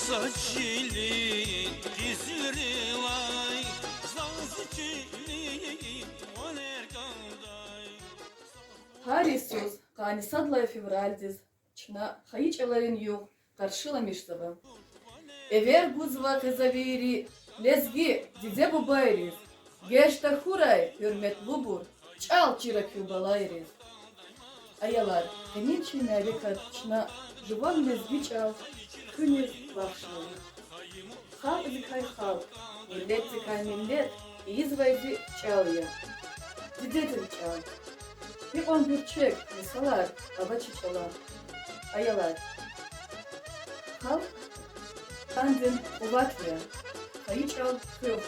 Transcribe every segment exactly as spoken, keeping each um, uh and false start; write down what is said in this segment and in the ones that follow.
Са чилин къизилрилай, заз чилин ванер кӀандай. Гьар йисуз къанни сад лагьай февралдиз чна хайи чӀаларин югъ къаршиламишзава. Эвер гузва къизавийри лезги диде-бубайриз, геж тахьурай, гьуьрметлубур, чӀал чира куь балайриз. Аялар, къенин чи мярекат чна жуван лезги чӀал куьниз бахшнава. Халкьдикай халкь, миллетдикай миллет ийизвайди чӀал я. Дидедин чӀал. Гьикьван гуьрчег мисалар ава чи чӀала. Аялар, халкь инсандин къуват я, хайи чӀал хуьх,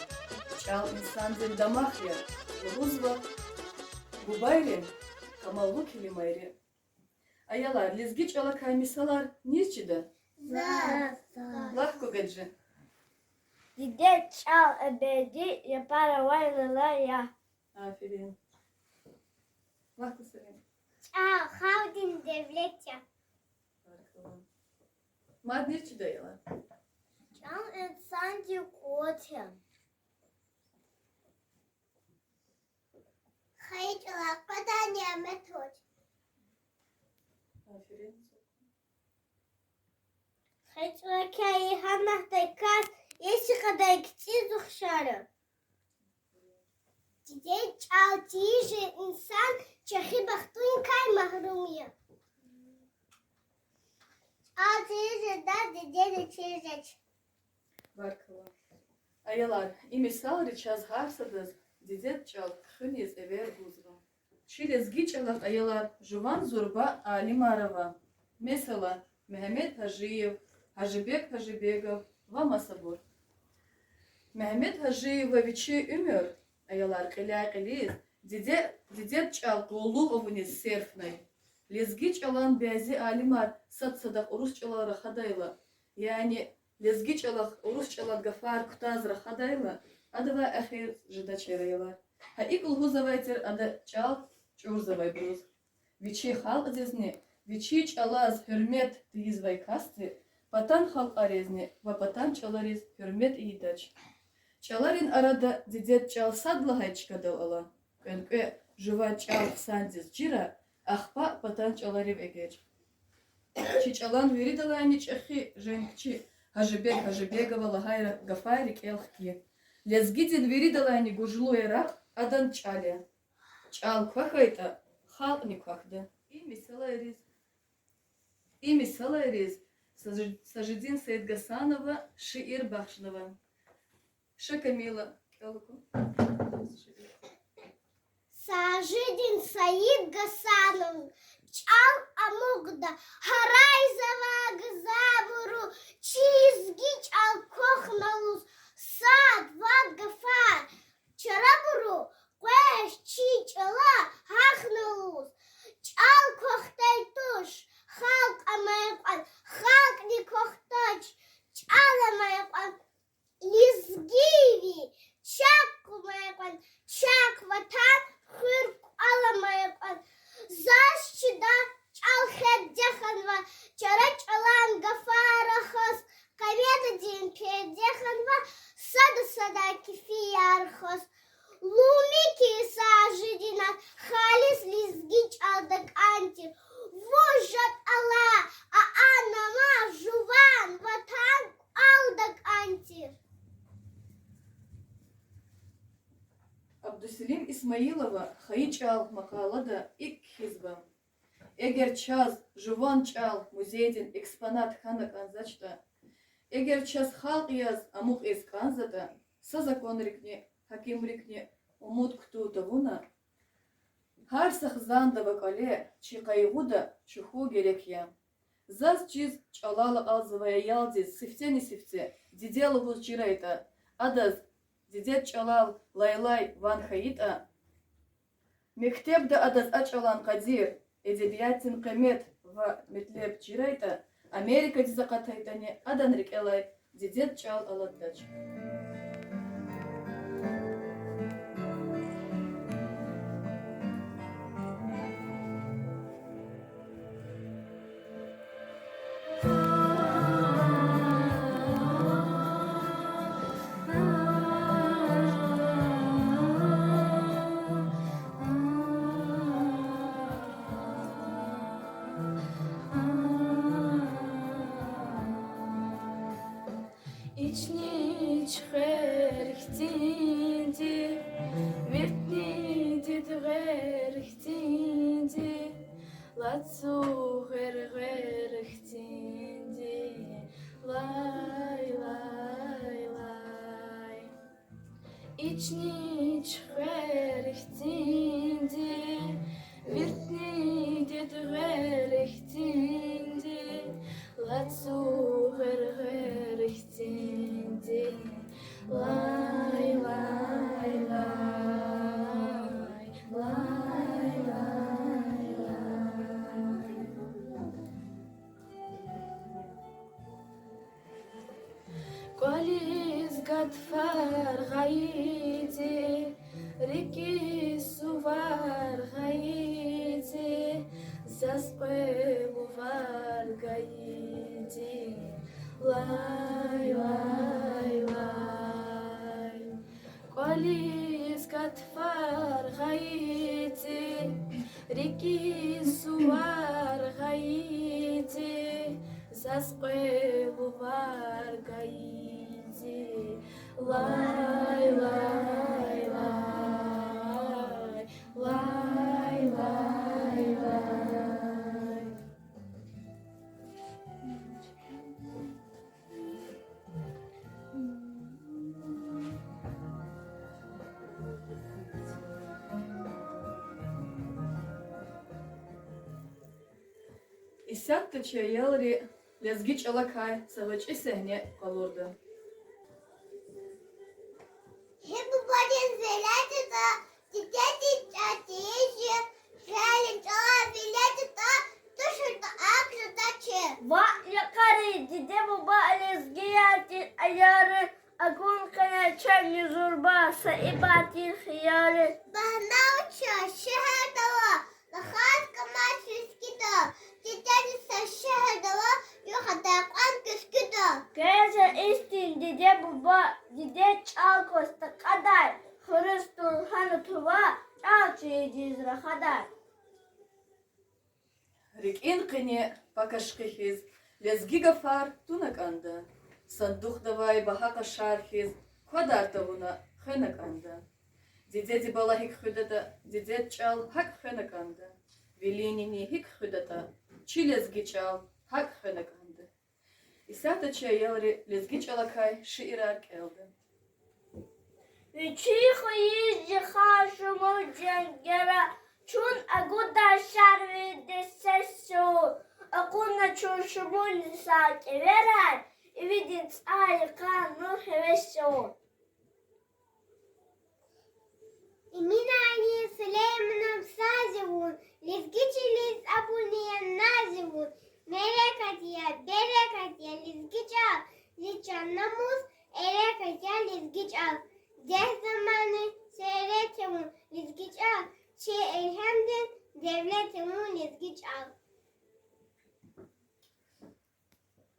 чӀал инсандин дамах я лугьузва бубайрин камаллу келимайри. Аялар, лезги чӀалакай мисалар низ чида? Заз. Лагь кван гаджи. Дидед чӀал эбеди япара авай лала я. Аферин. Лагь кван Сарин. ЧӀал халкьдин девлет я. Баркалла. Мад низ чида, аялар? ЧӀал инсандин къуват я. Хайи чӀалал къведай няметар туш. Аферин. Хайи чӀалакай гьанатдай кас ес чкӀадай кицӀиз ухшар я. Дидед чӀал тийижир инсан чӀехи бахтуникай магьрум я. ЧӀал тийижир дидеди тийижир. Баркалла. Аялар, и мисалри чаз гьар садаз дидед чӀал хуьниз эвер гузва. Чи лезги чӀалахъ, аялар, жуван зурба алимар ава. Месела, Мегьамед Гьажиев, Гьажибег Гьажибегов ва масабур. Мегьамед Гьажиева вичин уьмуьр, аялар, кьиляй-кьилиз диде, дидед чӀал къуллугъ авуниз серфнай. Лезги чӀалан бязи алимар сад-садахъ урус чӀалал рахадайла, яни лезги чӀалахъ урус чӀалан гафар кутаз рахадайла, адавай эхир жедачир, аялар. Гьа икӀ лугьузвай тир ада чӀал чӀурзавайбуруз. Вичин халкьдизни, вичин чӀалаз гьуьрмет тийизвай касди патан халкьаризни ва патан чӀалариз гьуьрмет ийидач. ЧӀаларин арада дидед чӀал сад лагьай чкадал ала. КӀвенкӀве жуван чӀал хъсандиз чира, ахпа патан чӀаларив эгечӀ. Чи чӀалан виридалайни чӀехи женгчи Гьажибег Гьажибегова лагьай гафар рикӀел хкин. Лезгидин виридалайни гужлу яракь адан чӀал я. ЧӀал квахьайтӀа, халкьни квахьда. И мисалайриз, и мисалайриз Сажи-, Сажидин Саидгасанова шиир бахшнава. Ша, Камила, кӀел кван. Сажидин Саидгасанова. ЧӀал амукьда гьарайзавай гзафбуру, чи лезги чӀал квахьна лугьуз, сад-вад гафар чарабуру, къвез чи чӀала гьахьна лугьуз. ЧӀал квахьдай туш, халкь амай кьван, халкьни квахьдач, чӀал амай кьван, лезгийри чахъ амай кьван, чахъ ватан хуьр кӀвал амай кьван. Заз чида чӀал хеде хьанва, чара чӀалан гафар рахаз, къемедадин перде хьанва, сада-садан кефияр хаз. Лугьуми хьи, Сажидина, халис лезги чӀал такӀан тир. Вуж жеда ала, а, а намаз, жуван ватан кӀвал такӀан тир. Абдуселим Исмаилова Хайи чӀал макъалада икӀ кхьизва: Эгер чаз жуван чӀал музейдин экспонат хьана кӀанзавачтӀа, эгер чаз халкь яз амукьиз кӀанзаватӀа, са законрикни, гьакимрикни умуд кутун тавуна, гьар са хизанда ва кӀвале чи къайгъуда чухун герек я. Заз чиз чӀалал акьалзавай аялдиз сифтени-сифте диде лугьуз чирайтӀа, адаз дидед чӀалал лайлай ван хьайитӀа, мектебда адаз а чӀалан къадир, эдебиятдин къимет ва метлеб чирайтӀа, Америкадиз акъатайтӀани, адан рикӀелай дидед чӀал алатдач. Ични чи хвер хьтинди, виртни дидед гъер хьтинди, лацу гъер-гъер хьтинди, лай, лай, лай. Ични чи хвер хьтинди, виртни дидед гъер хьтинди, лацу гъер-гъер хьтинди, лай, лай, лай, лай, лай, лай. КӀвализ гатфар гъайиди, рикӀиз сувар гъайиди, заз кьве лувар гайиди, лай, лай, лай. КӀвализ гатфар гъайиди, рикӀиз сувар гъайиди, заз кьве лувар гайиди, лай, лай, лай, лай, лай, лай. Исятда чи аялри лезги чӀалакай са гъвечӀи сегьне къалурда. Гьи бубадин веледитӀа, дидедин чӀал тийижир, гьелин чӀалал веледитӀа, туширтӀа акӀ жедачир. Ваъ, йикъари, диде-буба, лезгияр тир аялри, акун къене чайни зурба са ибадин хиялри. Багьна вуч я, шегьерда ава, рахаз кӀамач лезгида, дидеди са шегьерда ава, югъ атай кьван куьскуьда. Квез я истин, диде-буба, дидед чӀал кваз такьадай, хуьруьз тун гьана тува, чӀал чирдиз рахадай. РикӀин къене пакашкъи хьиз лезги гафар туна кӀанда, сандухда авай багьа къашар хьиз квадар тавуна хвена кӀанда. Дидеди бала гьикӀ хуьдатӀа, дидед чӀал гьакӀ хвена кӀанда. Вилин нини гьикӀ хуьдатӀа, чи лезги чӀал гьакӀ хвена кӀанда. Исятда чи аялри лезги чӀалакай шиирар кӀелда. Вичи хвейиз жеха шумуд женгера, чун агуда шарвил десесун, акъудна чун шумудни са кӀеверар, ивидин цӀай йикъан ну гьевесун. Эминани Сулейманан саз я вун, лезги чилиз абур я наз я вун, мярекат я, берекат я лезги чӀал, зи чан-намус, эрекат я лезги чӀал. Дегь заманрин серет я вун, лезги чӀал, чи илгьамдин девлет я вун, лезги чӀал.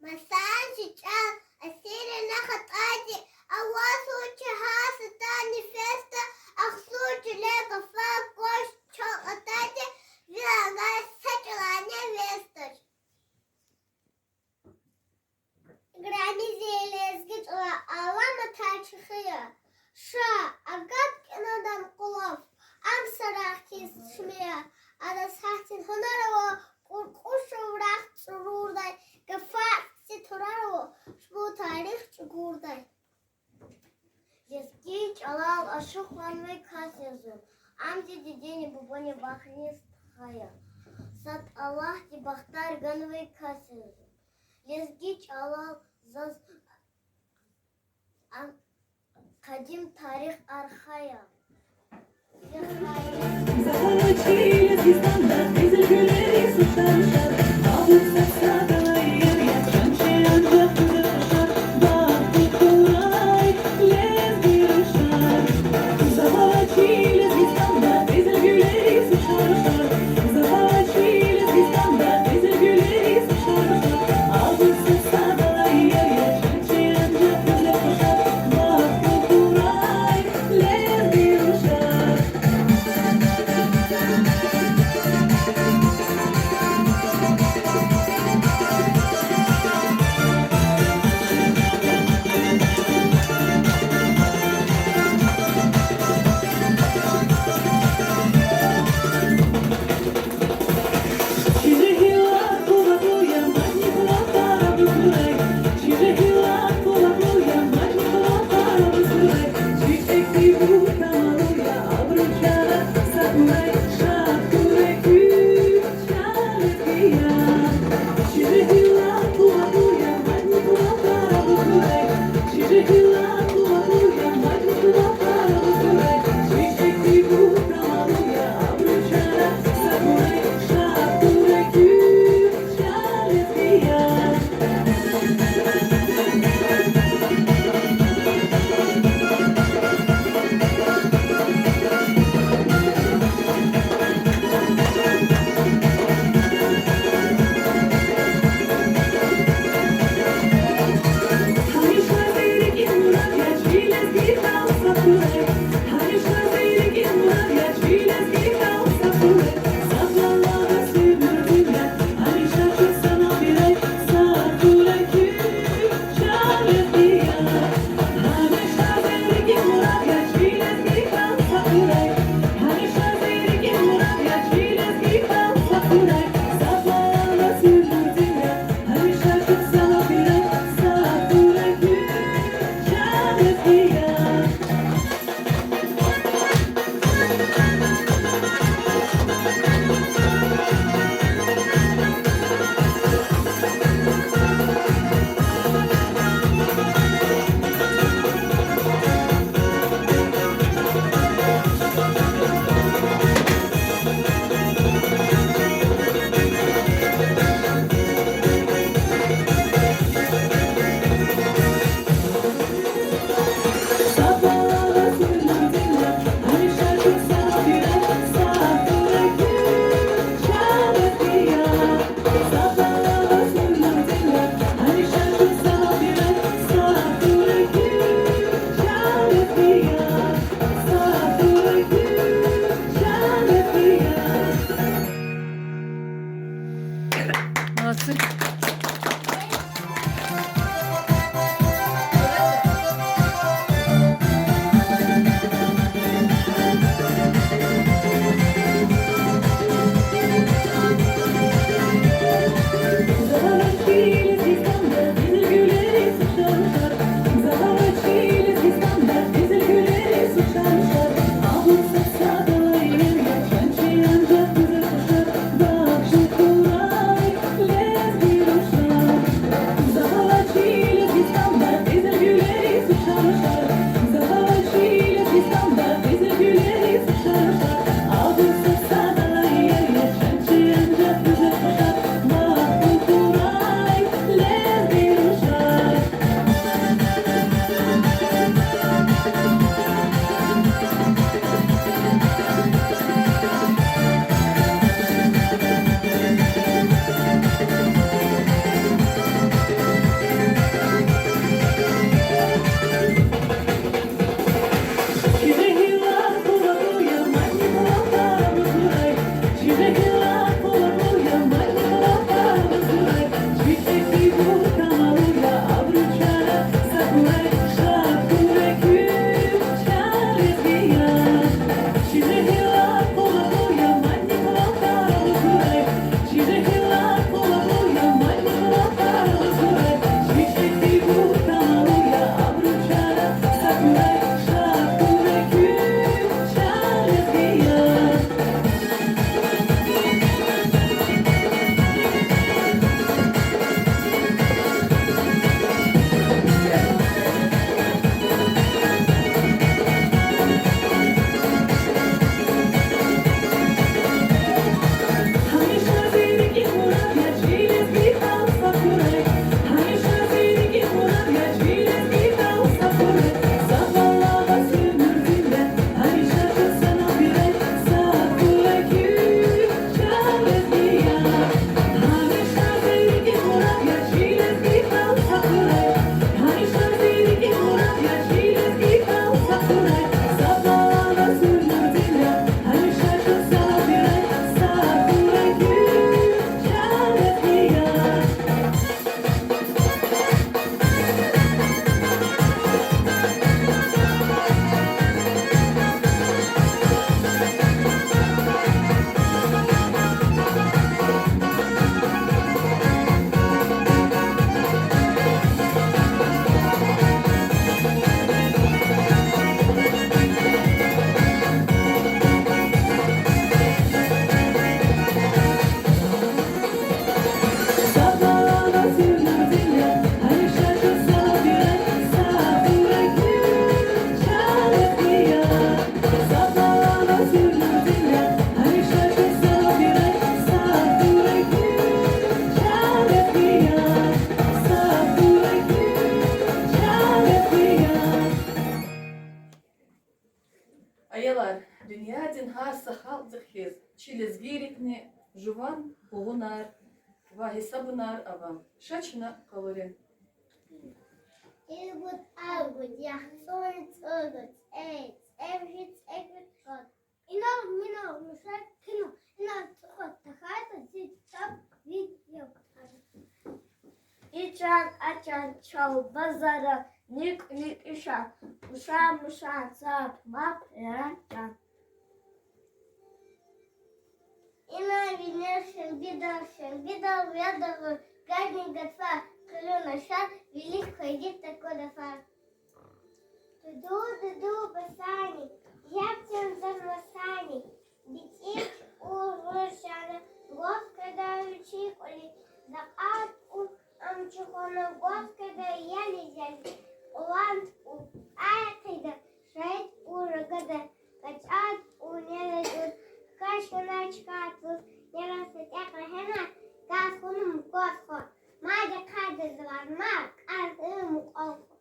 Масан чи чӀал асир я на хатӀади, аваз вуч я гьар са тайи нефесда, ахсур чилел гафар квач чал атайди, вирагай са чӀалани эвес туш. Играми зи лезги чӀала аламатар чӀехи я. Ша, агат кӀанадан кьулухъ, ам са рагъ хьиз чими я, адаз гьахьтин гьунар ава, Ашукьнавай кас я зун, ам зи дидени бубани вахни стха я. Сад Аллагьди бахтар ганвай кас я зун. Лезги чӀалал заз а-, къадим тарих арха я. Молодцы. жуван къугъунар ва гьисабунар ава. Ша чна къалурин. Иргуд, аргуд, яхцӀурни цӀуругуд, цӀе, цӀемуьжуьд, цӀекӀуьд, кьуд. Инал-минал, муьшек-кинал, инал цӀуругуд тахьайтӀа, зи ктаб вид я. И чан, а чан, чал базара, нуькӀ-нуькӀ ишан, муша-муша, цап-мап, яран-чан. Ина винел шенгидал, шенгидал виядагъур, газни гатфар, къуьлуьн ашар, вилик къведи таквадафар. Дуду, дуду, басани, яб тензар масани, бицӀи чукӀур гъуьршана, гваз къведа вичин кӀвалин, закъад кьур ам чухвана, гваз къведа ялиз-ялиз, кьулан тукӀур, ай хъийида, шагьид кьур рагада, кӀачӀад кьур нерезуз, каш хьана чка туз, нераз сатӀекь регьена, кас хьуна мукьвал хва, мад ахъайдазавай ма, кӀан хьуна мукьвал хва.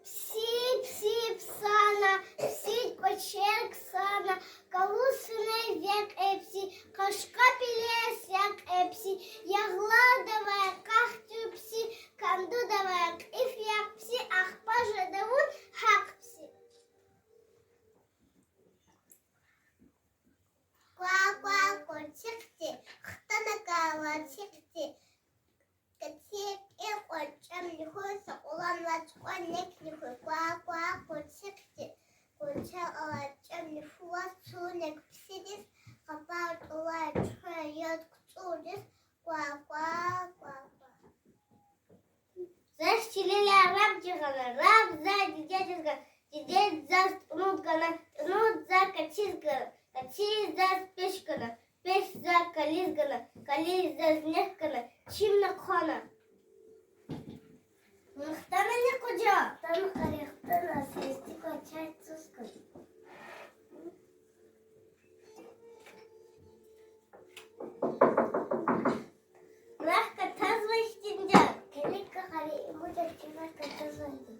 Пси, пси псана, пси кӀвачер ксана, калун сунел векье пси, къашкъа пелес якье пси, ягълада авай къах тир пси, кандуда авай кьиф якь пси, ахпа жеда вун гьахъ пси. Ква-ква, къурчи хъти, хтана кӀан лаци хъти, каци кӀел кьван чӀемни хьуй, са кьулан вацӀ кьван некни хьуй. Ква-ква, къурчи хъти, къурчи кӀан лацӀ чӀемни хьуй, цуьк нек псидиз, къапар тӀулай чуьхвер яд кцӀурдиз, ква-ква, ква-ква. Заз чилел раб жагъана, раб заз дидедиз гана, дидеди заз тӀунуд гана, тӀунуд заз кациз гана, каци заз пеш гана, пеш заз кализ гана, кали заз нек гана, чимни хъвана. Вун хтанани, къужа? Хтана, къари хтана, сестиква чай цуз кана. Рахъ катазвай хьтинди я. Килиг, къари, и муьжуьд чна катазвайди.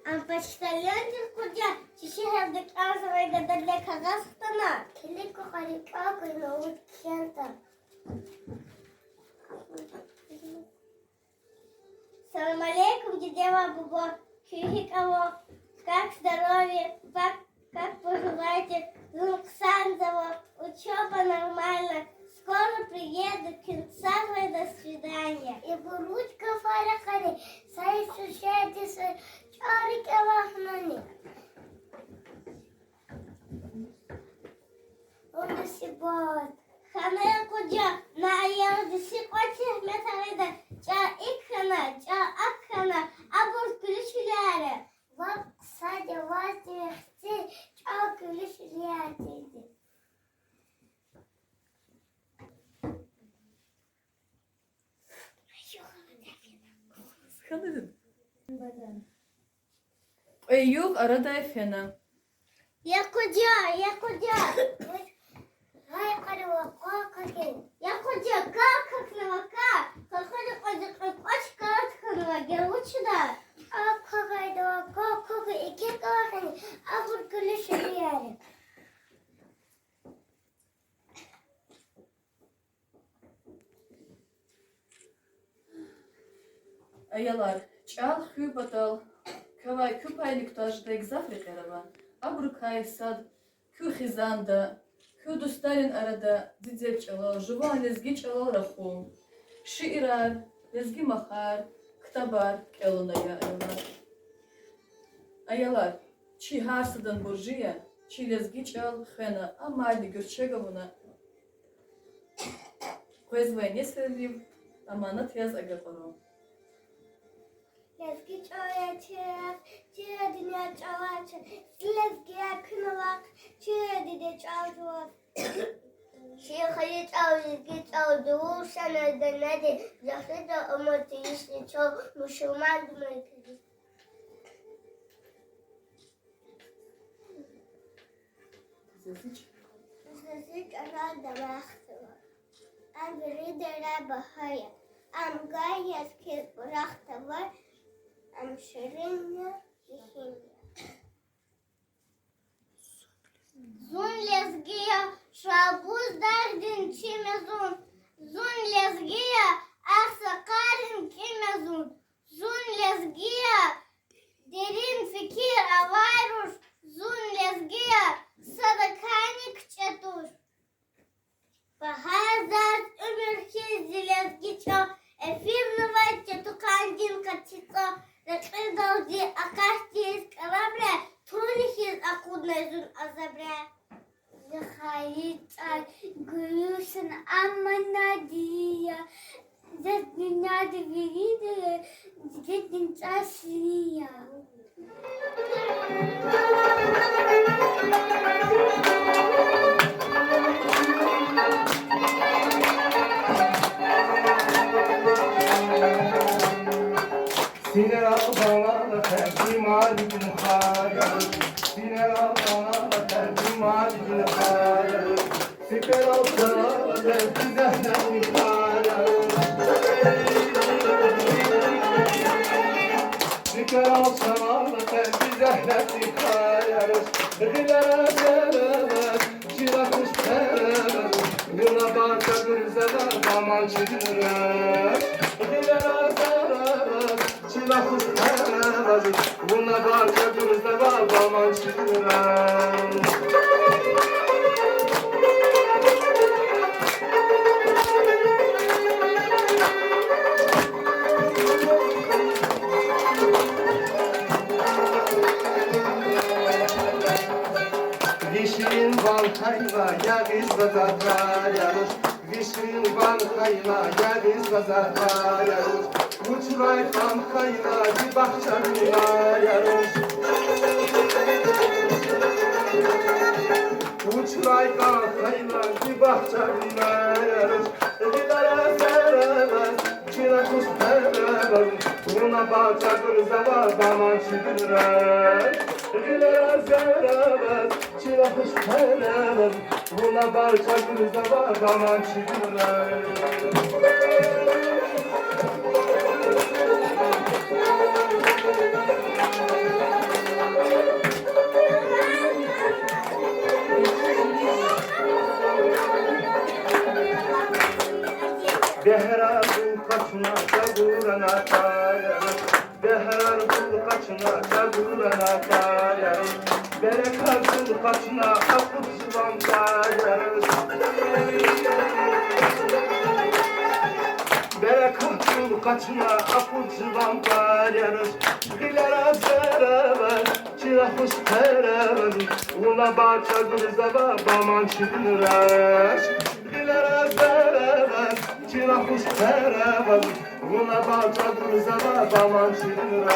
Ам почтальондин къужа, чи шегьерда кӀелзавай гададилай кагъаз хтана. Килиг, къари, кӀел куьн лугьуз кхьенва. Салам алейкум, диде ва буба, куьн гьикӀ ава? Как здоровье? Как, как поживаете? Зун хъсанзава, учёба нормально, скоро приеду, куьн сагъ я, до свидания. Ибур вуч гафар я, къари, са суседдиз чӀал рикӀел алахънани? Вун мусибат. Хьанай, къужа, на аялди сикьван зегьмет авайда, чӀал икӀ хьана, чӀал акӀ хьана, абур куьлуь чилер я. Вав, хъсан я ваз дивихъди, чӀал куьлуь чилер я. Кьве югъ арадай фена. Я къужа, я къужа. Гьай, къари, вакъа какин. Я къужа, ка какнава, ка. Къакъуди кьвади кьве кӀвач кар хьанва, гел вучда. Ка какайда вакъа каки, икӀ кӀвалахни, абур куьлуь чилер я. Аялар, чӀал хуьн патал квевай куь пай кутаз жедай гзаф рекьер ава. Абурукай сад куь хизанда, куь дустарин арада дидед чӀалал, жуван лезги чӀалал рахун шиирар, лезги махар, ктабар кӀелунай, аялар. Аялар, чи гьар садан буржи я чи лезги чӀал хвена, амайни гуьрчег авуна, къвезвай несилрив аманат яз агакьурун. Лезги чӀал я чи рехъ, чи дуьнья чӀалачир, зи лезгияр куьн алахъ, чи диде чӀал жуваз. Чи хайи чӀал, лезги чӀал, дувул шана данади, жагьилда умуд тийишни чал, мусулман димай килиг. Заз чӀалал дамах ава, ам виридалай багьа я, ам гай яз хьиз бурах тавур, ам ширин я, михьи я. Зун лезги я, Шалбуз дагъдин чим я зун. Зун лезги я, Агъсакъалрин ким я зун. Зун лезги я, дерин фикир авай руш. Зун лезги я, садакайни кичӀе туш. Багьа заз уьмуьр хьиз зи лезги чӀал, эфирнавай Чатухъандин къати цӀал, рекьидалди акъатдиз кӀарабра, туни хьиз акъуднай зун азабра. Зи хайи чӀал гуьруьшан аманат я, заз дуьньяда вирида дидедин чӀал ширин я. Синера албана ва тербимар динхар я, синера албана ва тербимар динхар я. Сикер албана ва терби зегьнет динхар я. Сикер албана ва терби зегьнет динхар я. Гъилера зереве, чила хуш переве, вуна бахча гуьлзава, баман чидинра. Гъилера зереве, чила хуш переве, вуна бахча гуьлзава, баман чидинра. Вишни ван хайла, ягъиз базар я руш. Вишни ван хайла, ягъиз базар я руш. Вуч райхан хайла, зи бахча вима я руш. Вуч райхан хайла, зи бахча вима я руш. Гъилера зереве, чила хуш переве, вуна бахча гуьлзава, баман чидинра. Гъилера зереве, чила хуш переве, вуна бахча гуьлзава, баман чидинра. Бегьерар гул къачуна, чӀагурана таяр. Бегьерар гул къачуна, чӀагурана таяр. Берекат гул къачуна, акъуд жуван таяр. Берекат гул къачуна, акъуд жуван таяр. Гъилера зереве, чила хуш переве, вуна бахча гуьлзава, баман чидинра. Гъилера зереве, чила хуш переве, вуна бахча гуьлзава, баман чидинра.